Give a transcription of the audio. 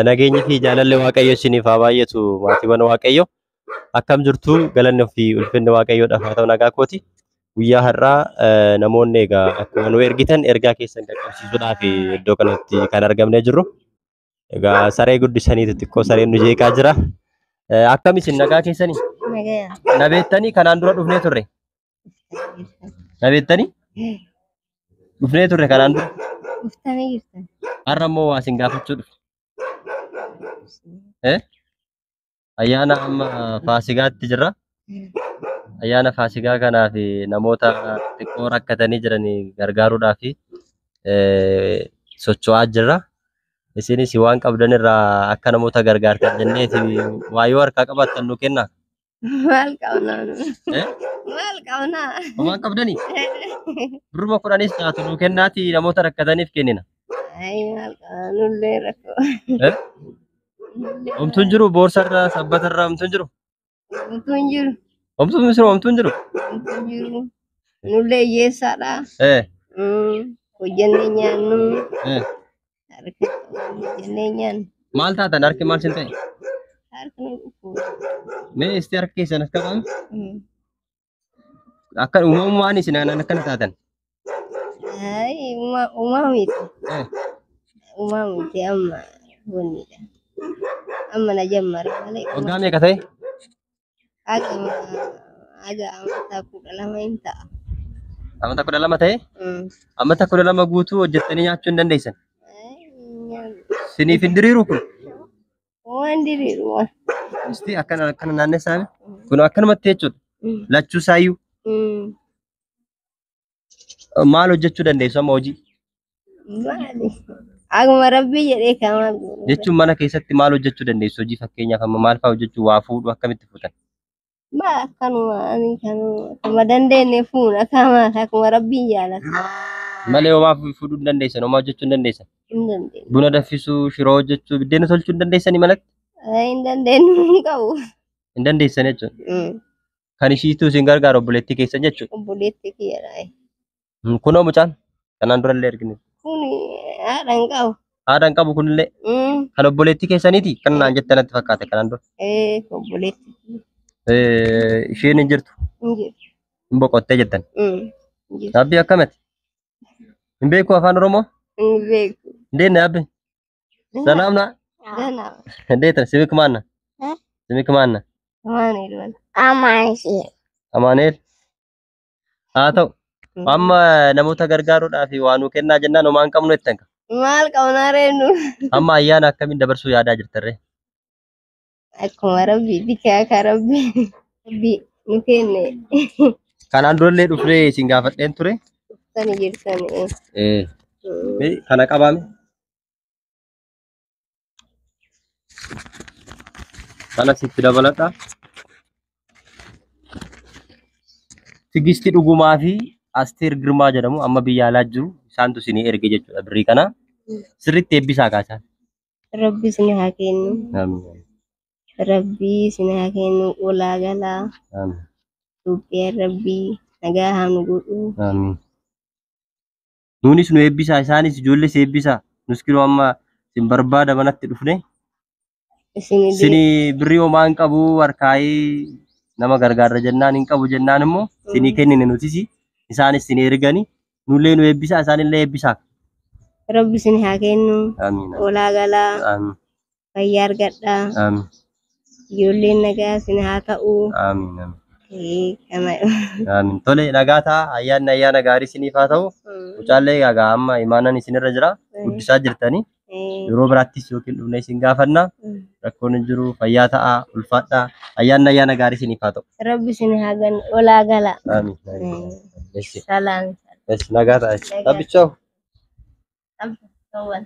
Nageenyi fi jaalalli Waaqayyo isiniif haa baay'atu maatiiwwan Waaqayyo. Akkam jirtu galanni fi ulfinni Waaqayyoodhaaf haa ta'u nagaa kooti. Guyyaa har'aa namoonni egaa akkuma nu ergitan ergaa keessan qaqqabsiisuudhaaf iddoo kanatti kan argamnee jirru. Egaa saree guddisanii xixiqqoo sareen nu jeeqaa jira. Akkam isin nagaa keessanii? Nagaa. Na beektanii kanaan dura dhufnee turre? Na beektanii? Dhufnee turre kanaan dura. Dhuftanii jirtan. Har'a immoo waa isin gaafachuu dhufe. Ayyaana amma Faasigaatti jirra. Ayyaana Faasigaa kanaaf namoota xiqqoo rakkatanii jiran gargaaruudhaaf socho'aa jirra. Isinis waan qabdan irraa akka namoota gargaartan jenneeti waa yoo harkaa qabaattan nu kennaa. Maal qabnaa nu? Maal qabnaa? Homaa qabdanii? Birruma 10s taatu nu kennaati namoota rakkataniif kennina. Ayi maal qabnaa nullee rakkoo. Homtuun jiru boorsarra sabbatarra homtuun jiru. Homtuun jiru. Homtuun misiroo homtuun jiru. Homtuun jiru. Nullee hiyyeessaadha. Hojjannee nyaannu. Harka hojjannee nyaannu. Maal taatan harki maal sin ta'e? Harki nu dhukkuba. Mee isti harka keessan akka qaban? Akka uumamumaan isin akkana taatan. Ayi uumaa miti. Uumaa miti amma wannidha. Amma na jammara malee. Waggaa meeqa ta'e? Haga amata 12 hin ta'a. Amata 12 ta'e? Amata 12 guutuu hojjettanii nyaachuu hin dandeessan. Siniif hin diriiru kun? Waan diriiru waan. Isti akkana akkana naannessaa kun akkanumatti jechuudha. Lachuu saayyuu. Maal hojjechuu dandeessu amma hojii? Maali? Akkuma rabbii jedhee kan maal godhu. Jechuun mana keessatti maal hojjechuu dandeessu hojii fakkeenyaaf amma maal fa'aa hojjechuu waa fuudhu akkamitti fuutan? Maa akkanuma ani kanuma dandeenye fuuna kama akkuma rabbiin jaalatu. Malee homaa fuudhuu hin dandeessan homaa hojjechuu hin dandeessan. Hin dandeenye. Buna danfisuu, shiroo hojjechuu, biddeena tolchuu hin dandeessanii malatti? Hin dandeenyu hin qabu. Hin dandeessan jechuudha. Kan ishiitu isin gargaaru obboleettii keessan jechuudha. Obboleettii kiyyaadha. Kunoo mucaan kanaan durallee argine. Kun haadha hin qabu. Haadha hin qabu kunillee kan obboleettii keessaniiti kan naan jette natti fakkaate kanaan dura. Obboleettii. Isheen hin jirtu. Hin jirtu. Hin boqottee jettan. Hin jirtu. Abbii akkamati? Hin beeku afaan Oromoo? Hin beeku. እንዴት ነህ አቤ? ሰላም ነህ? ደህና። እንዴት ነህ? ስምክ ማን ነህ? ስምክ ማን ነህ? አማኑኤል በል። አማኑኤል haa ta'u amma namoota gargaaruudhaaf waa nuu kennaa jennaan homaa hin qabnu jettan. Maal qabnaa reenu? Amma ayyaana akkamiin dabarsuu yaadaa jirtarree? Akkuma rabbiitti akka rabbii rabbii nu kenne. Kanaan durallee dhufnee isin gaafadheen ture. Dhuftanii jirtanii. Mee kana qabaame? Kana sitti dabaladha. Tigistii Dhugumaa fi Asteer Girmaa jedhamu amma biyya alaa jiru isaantu isinii erge jechuudha birrii kana. Sirriitti eebbisaa kaasaan. Rabbi isin haa kennu. Amiin. Rabbi isin haa kennu olaa galaa. Amiin. Itoophiyaan rabbii nagaa haa nu godhu. Amiin. Nuunis nu eebbisaa isaanis ijoollees eebbisaa. Nus kinoo amma isin barbaada manatti dhufne. Isinii birrii homaa hin qabu harkaayii nama gargaarra jennaan hin qabu jennaan immoo isinii kennine nutis isaanis isinii ergani nullee nu eebbisaa isaanillee eebbisaa. Rabbi isin haa kennu. Amiin. Olaa galaa. Amiin. Fayyaa argadhaa. Amiin. Ijoolleen nagaa isin haa ta'u. Amiin. Amiin. Tole nagaa ta'a ayyaanni ayyaana gaarii isiniif haa ta'u. Mucaallee egaa amma imaanan isinirra jira guddisaa jirtanii. Yeroo biraattis yookiin dhufnee isin gaafanna. Rakkoon hin jiru fayyaa ta'a ulfaadhaa ayyaanni ayyaana gaarii isiniif haa ta'u. Rabbi isin haa gannu olaa galaa. Amiin. Salaam. Nagaa ta'a. Rabbichoo. Abba.